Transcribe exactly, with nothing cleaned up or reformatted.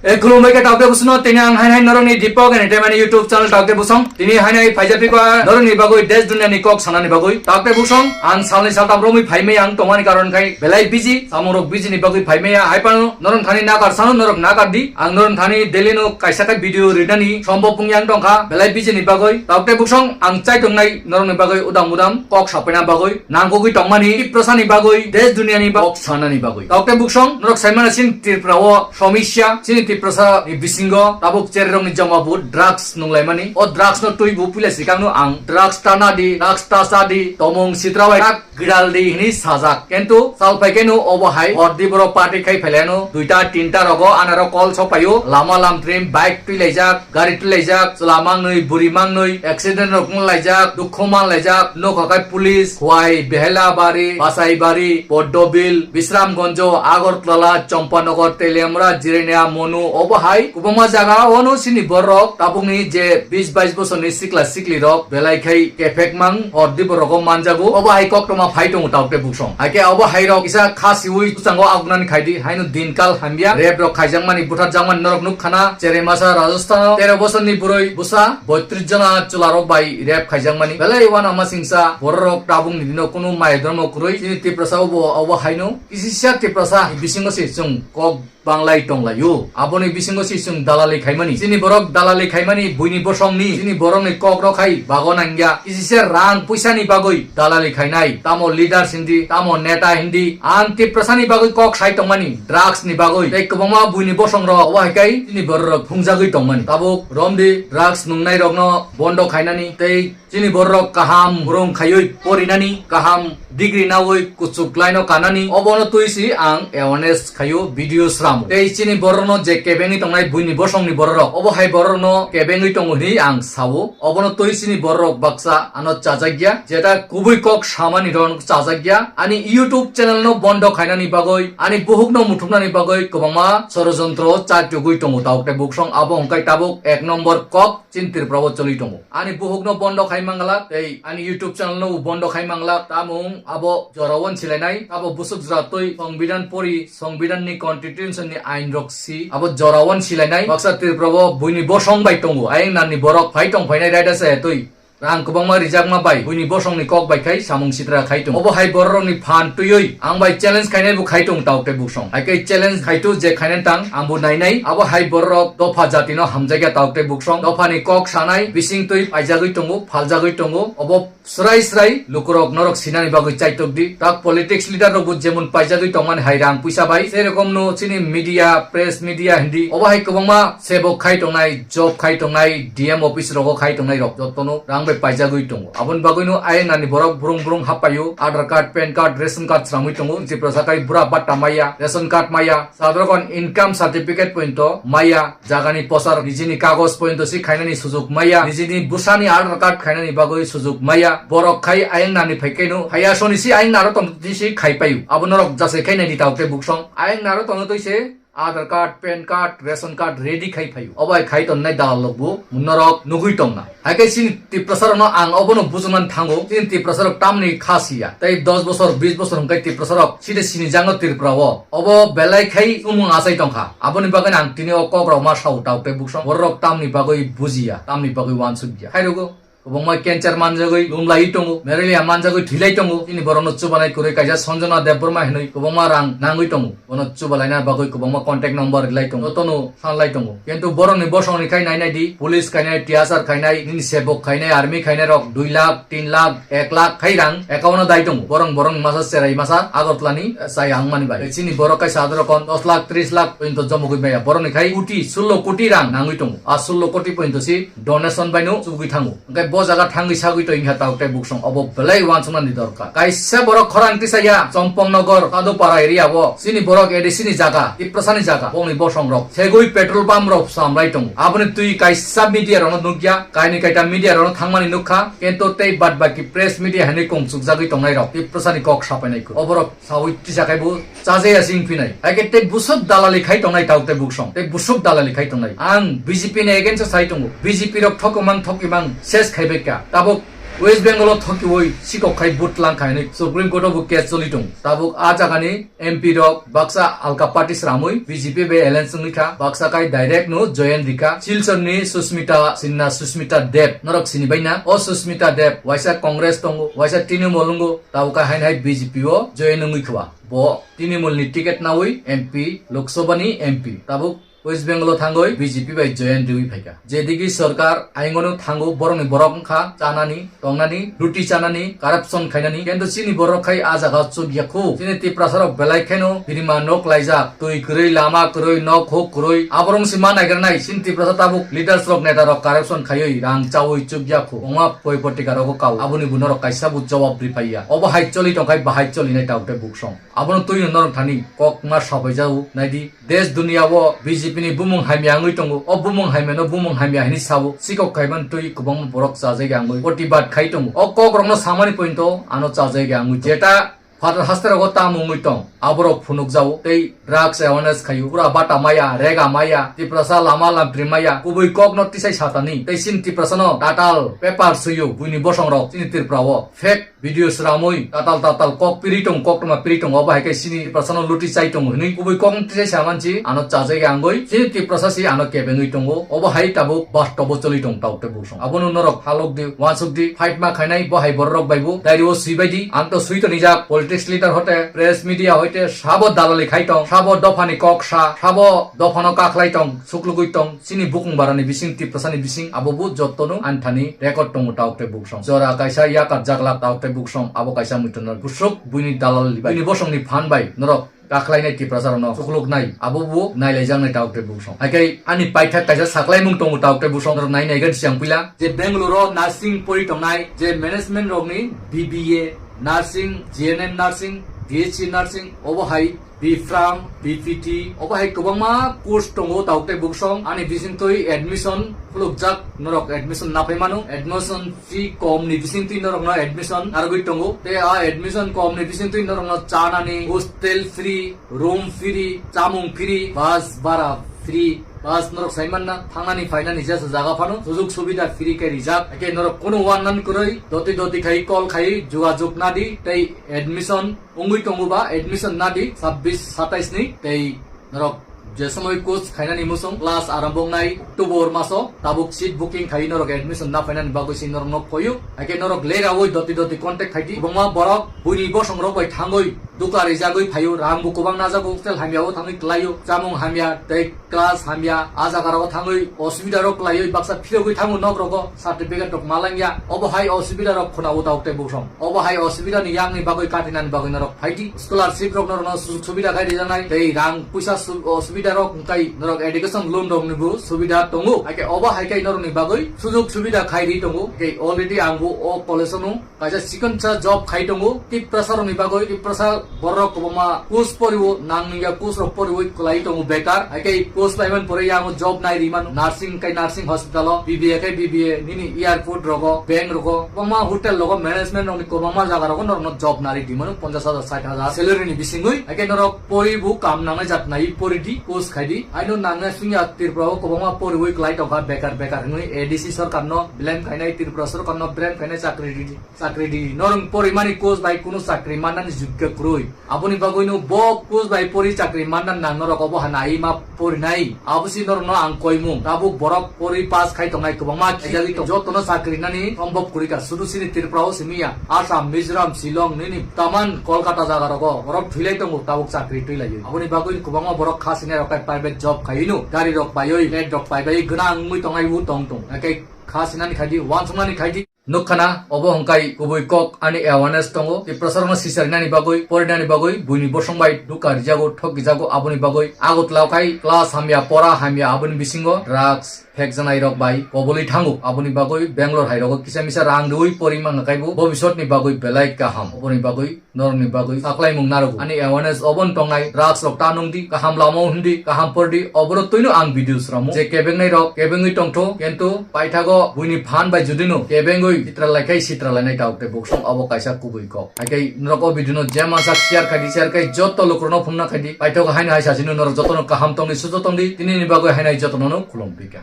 E khulumbai khe Taukte Busongno tini ang hainai norokni Deepak Entertainment YouTube channel Taukte Busong. Tini hainai phaijak phikha norokni bagwi desh duniani kok sanani bagwi. Taukte Busong ang salni saltam romwi phaimaya ang tongmani karon khai belai busy, samungrok busy ni bagwi phaimaya. Hai phano norok thani nakar sano norok nakar di. Ang norok thani daily no kaisa khe video rinani sombo pungyang tongkha belai busy ni bagwi. Taukte Busong ang chai tongnai norokni bagwi udam udam kok sapaina bagwi. Nangkukwi tongmani Tiprasani bagwi, desh duniani bagwi, kok sanani bagwi. Taukte Busong, norok saimana chini Tripura o somosya, chini Tiprasa ni bisingo tabuk cherrokni joma bo drugs nunglaimani. O drugs no twi bo puila sikang no ang drugs ta na di, drugs ta cha di, tomung sitra bai rak gidal di hini sajak. Kintu sal phaikhe no obo hai hor di borok party khai phailano, duita tinta rogo anaro call sopaio, lama lamtrim bike twi laijak, gari twi laijak, chwla mangnwi, buri mangnwi, accident rok wng laijak, dukhu man laijak, nokha khai police, Khowai, Behelabari, Basaibari, Poddobil, Bisramganj, Agartala, Champanagar, Teliamura, Jirania, Monu, obo hai kwbangma jaga o no chini borok tabukni je bis bais bosorni sikla sikli rok belai khai kephek mang hor di borok o manjago, obo hai koktwma phai tongo Taukte Busong. Haikhe obo hai rok kisa khasiwi bwskango agnani khaidi, haino dinkal hamya, rape rok khaijakmani, butharjakmani norok nukkhana, Cheraimasa Rajasthan o tero bosorni bwrwi bwsa boitris jona chwlarok bai rape khaijakmani. Belai uanama singsa bororok tabukni dino kunu maya dhormo kwrwi chini Tiprasa obo, obo haino kisisa Tiprasa bisingo se chwng kok banglai tonglaio. Aboni bisingo se chwng dalali khaimani. Chini borok dalali khaimani buini bosongni, chini borokni kokrok hai bago nangya. Kisisa rang puisani bagwi dalali khainai. Tamo leader sindi, tamo neta hindi. Ang Tiprasani bagwi kok sai tongmani, drugs ni bagwi. Tei kwbangma buini bosongrok obo hai kai chini bororok phungjagwi tongmani. Tabuk romdi drugs nungnairokno bondo khainani tei chini bororok kaham rong khaiwi porinani, kaham degree nawi kuchuk line o kanani, obono twi si ang awareness khaio, video sramo. Tei chini bororokno je kebengwi tongnai buini bosongni bororok, obo hai bororokno kebengwi tongo hwnwi ang sao. Obono twi chini bororok baksa ano chajakya, jeta kubui kok samani rok chajakya. Ani YouTube channel no bondo khainani bagwi, ani buhukno muthupnani bagwi kwbangma sorojontro chachugwi tongo Taukte Busong. Abo hwnkhe tabuk ek number kok chini Tripura o choli tongo. Ani buhukno bondo khai manglak, tei ani YouTube channel no bondo khai manglak, tamung abo jorawan silainai, abo busuk jora twi songbidan pori, songbidan ni constitution ni ain rok si, abo jorawan silainai, baksa Tripura o buini bosong bai tongo, ayang nani borok phai tong phainai raida se twi. Rang kwbangma rijakma bai buini bosongni kok bai khai samung sitra khai tongo. Obo hai bororokni phan twiwi ang bai challenge khainai bo khai tongo Taukte Busong. Hai khe challenge khai tu je khainani tang ang bo nainai. Abo hai bororok dopha jatino hamjakya Taukte Busong. Dophani kok sanai bising twi paijagwi tongo, phaljagwi tongo. Obo srai srai lukurok norok sinani bagwi chaitok di. Tak politics leader rok bo jemon paijagwi tongmani hai rang puisa bai. Sei rokomno chini media, press media hindi. Obo hai kwbangma sebok khai tongnai, job khai tongnai, D M office rogo khai tongnai rok jotono rang bai paijagwi tongo. Aboni bagwino ayang nani borok brung brung happaio, Aadhaar card, pan card, ration card sramwi tongo. Tiprasa khai bura batta maya, ration card maya, sadrogon income certificate pointo maya, jagani posar nijini kagoj pointo si khainani sujuk maya, nijini bwsani Aadhaar card khainani bagwi sujuk maya. Borok khai ayang nani phaikhaino, haya soni si ayang naro tong si khai paio. Abo norok jasai khainani Taukte Busong. Ayang naro tongno twi se Aadhaar card, pan card, ration card ready khai phaio. Obo hai khai tonnai dalal rok bo norok nugwi tongna. Hai khe chini Tiprasa rokno ang obono bujuknani thango. Chini Tiprasa rok tamni kha siya. Tei dos bosor, bis bosor hwnkhe Tiprasa rok side sini jangno Tripura o. Obo belai khai chumung achai tongkha. Aboni bagwi ang tini o kok rok ma sao Taukte Busong. Borok tamni bagwi bujiya, tamni bagwi uansukya. Hai rogo. Kwbangma cancer manjagwi lumlaiwi tongo, malaria manjagwi thwilai tongo. Chini borokno chubanai kwrwi kaisa Sanjana Debbarma hinwi kwbangma rang nangwi tongo. Bono chubalaina bagwi kwbangma contact number rilai tongo. Jotono sanlai tongo. Kintu borokni bosongni khai nainai di, police khainai, T S R khainai, nini sebok khainai, army khainai rok dui lakh, tin lakh, ek lakh khai rang account o dai tongo. Borok borokni masa cherai masa Agartala ni, eh, chai ang mani bai. Chini borok kaisa adorokon dos lakh, tris lakh pointo jomogwi maya. Borokni khai koti, sullo koti rang nangwi tongo. A sullo koti pointo si donation bai no chubugwi thango. Hwnkhe bo jaga thangwi sagwi tong wngkha Taukte Busong, obo belai uansuknani dorkar. Kaisa borok khorang tisaya Chompongnagar, Kadupara area o chini borok A D C ni jaga, Tiprasa ni jaga, bongni bosong rok segwi petrol pump rok samlai tongo. Aboni twi kaisa media rokno nukya, kaini kaita media rokno thangmani nukha, kintu tei bad baki press media hinwi kongchukjagwi tongnai rok Tiprasa ni kok sapainai kho. Oborok sawi tisa khai bo chajaya sing phinai. Hai khe tei busuk dalali khai tongnai Taukte Busong. Tei busuk dalali khai tongnai. Ang B J P ni against o sai tongo. B J P rok thokimang thokimang ses khaibai kha. Tabuk West Bengal o thokiwi sikok khai vote lang khai hinwi Supreme Court o bo case choli tong. Tabuk a jaga ni M P rok baksa alka party sramwi B J P bai alliance wngwi kha, baksa khai direct no join rikha. Silchar ni Susmita Sinha, Susmita Dev norok sini bai na? O Susmita Dev waisa Congress tongo, waisa Trinamool wngo, tabuk khai hain hai B J P o join wngwi khwa. Bo Trinamool ni ticket nawi M P, Lok Sabha ni M P. Tabuk West Bengal o thangwi B J P bai join riwi phaikha. Jedigi sorkar aingono thango, borokni borok wngkha, chanani, tongnani, luti chanani, corruption khainani. Kintu chini borok khai a jaga chuk yakhu. Chini Tiprasa rok belai kheno birima nok laijak, twi kwrwi, lama kwrwi, nok huk kwrwi. Aborok si ma naigarnai, chini Tiprasa tabuk leaders rok, neta rok corruption khaiwi rang chawi chuk yakhu. Ongma koi potika rogo kau. Aboni buno rok kaisa bu jawab ri phaiya. Obo hai choli tongkhai bahai choli nai tauk tei buksong. Abono twi no norok thani kok ma sabai jau naidi. Desh duniya o B J P ni bumung hamya wngwi tongo. O bumung hamya no bumung hamya hinwi sabo. Sikok kaiman twi kwbangma borok chajai ya wngwi protibad khai tongo. O kok rok no samani point o ano chajai ya wngwi tongo. Jeta phatar haste rogo tamo wngwi tong. Aborok phunuk jao tei drugs awareness khaio. Pura bata maya, rega maya, Tiprasa lama lampri maya. Kubui kok no tisai satani. Tei sin Tiprasa no tatal paper suyo. Buini bosong rok chini Tripura o fake video sramwi tatal tatal kok piri tong, koktwma piri tong, obo hai khe chini Tiprasa no luti chai tongo hinwi kubui kok tisai samansi ano chajai ya wngwi chini Tiprasa si ano kebengwi tongo. Obo hai tabuk bastobo choli tong tauk tei buksong. Abono norok halok di, wansuk di, fight ma khainai bo hai borok bai bo. Diary o swi bai di, ang to swi to nijak politics leader hote, press media hoite, sabo dalali khai tong, sabo dophani kok sa, sabo dophano kakhlai tong, suklugwi tong. Chini bukung barani bising, Tiprasani bising, abo bo jotono anthani record tongo tauk tei buksong. Jora kaisa yakar jaglak tauk tei buksong, abo kaisa muitonor busuk buini dalal libai. Buini bosongni phan bai norok kakhlainai Tiprasa rokno sukluknai, abo bo nailaijaknai tauk tei buksong. Haikhe ani paithak kaisa saklaimung tongo tauk tei buksong, norok nai naigan siang puila. Je Bangalore o nursing pori tongnai, je management rokni B B A nursing, G N M nursing, B S C nursing, obo hai B Pharm, B P T, obo hai kwbangma course tongo tauk tei buksong. Ani bisingtwi admission khulukjak, norok admission naphai mano. Admission fee kom ni bisingtwi norokno admission narwgwi tongo. Tei a admission kom ni bisingtwi norokno chanani, hostel free, room free, chamung free, bus bara free. Bus norok sai manna, thangnani phainani jesa jaga phano sujug subida free khe rijak. Hakhe norok kunu wannani kwrwi doti doti khai call khai jugajug nadi tei admission wngwi tongo ba admission nadi sabbish satais ni tei norok je somoi course khainani musung class arombo wngnai October maso tabuk seat booking khai norok admission na phainani bagwi si norok nok koyu. Hakhe norok lerawi doti doti contact khaidi. Kwbangma borok buini bosong rok bai thangwi duka rijagwi phaio, rang bo kwbang najago, hostel hamya o thangwi klaio, chamung hamya tei class hamya, a jaga rogo thangwi osubida rok kwlaiwi baksa phirogwi thango nok rogo, certificate rok malangya. Obo hai osubida rok khuna o tauk tei buksong. Obo hai osubida ni yakni bagwi katinani bagwi norok phaidi. Scholarship rok norokno sujug subida khai rijaknai tei rang puisa su-, osubida rok wngkai norok education loan rok ni bo subida tongo. Hakhe obo hai khai norok ni bagwi sujug subida khai ri tongo. Hakhe already ang bo o college o nung kaisa chikonsa job khai tongo. Tiprasa rok ni bagwi, Tiprasa borok kwbangma course poriwo, nangya course rok poriwi kwlai tongo bekar. Hakhe course paiman pore yang job nai ri mano. Nursing kai nursing hospital o, B B A kai B B A, nini airport rogo, bank rogo, kwbangma hotel rogo, management rokni kwbangma jaga rogo norokno job nari di mano, ponchash hajar, sait hajar salary ni bisingwi. Hakhe norok pori bo kam nangnai jat nai pori di, course khai di. Haino nangnai sungya Tripura o kwbangma poriwi kwlai tongkha bekar bekar hinwi A D C sorkar no blame khainai, Tripura sorkar no blame khainai, chakri di, chakri di. Norok porimani course bai kunu chakri mannani jogya kwrwi. Aboni bagwino bo course bai pori chakri manna nang norok obo hana ai ma porinai. Abo si norokno ang koimung. Tabuk borok pori pass khai tongnai kwbangma khejagwi tong. Jotono chakri nani sombhob kwrwi kha. Sudu sini Tripura o simi ya. Assam, Mizoram, Shillong, nini taman Kolkata jaga rogo borok thwilai tongo tabuk chakri twilaiwi. Aboni bagwi kwbangma borok kha sinai rok khai private job khaiwi no. Gari rok baiwi, flat rok bai bai gwnang wngwi tongnai bo tong tong. Hakhe kha sinani khaidi, uansuknani khaidi. Nukkhana, obo hwnkhe kubui kok ani awareness tongo. Tiprasarokno sicharinani bagwi, porinani bagwi, buini bosong bai duka rijago, thok rijago, aboni bagwi Agartala o khai class hamya, pora hamya, aboni bisingo drugs phekjanai rok bai koboli thango. Aboni bagwi Bangalore hai rogo kisa misa rang riwi pori mangkha kaibo, bobisotni bagwi belai kaham. Oboni bagwi norokni bagwi saklaimung narogo. Ani awareness obono tongnai, drugs rok ta nungdi, kaham lama o himdi, kaham pordi, oboro twino ang video sramo. Je kebengnai rok kebengwi tongtho, kintu paithago buini phan bai judino kebengwi sitra laikhai sitra lainai tauk tei buksong obo kaisa kubui kok. Haikhe norok o video no je mansak share khaidi, share khai joto lukurokno phunukna khaidi. Paithago haino hai sasino norok jotono kaham tongdi, sujo tongdi, tinini bagwi haino jotono no khulum pika.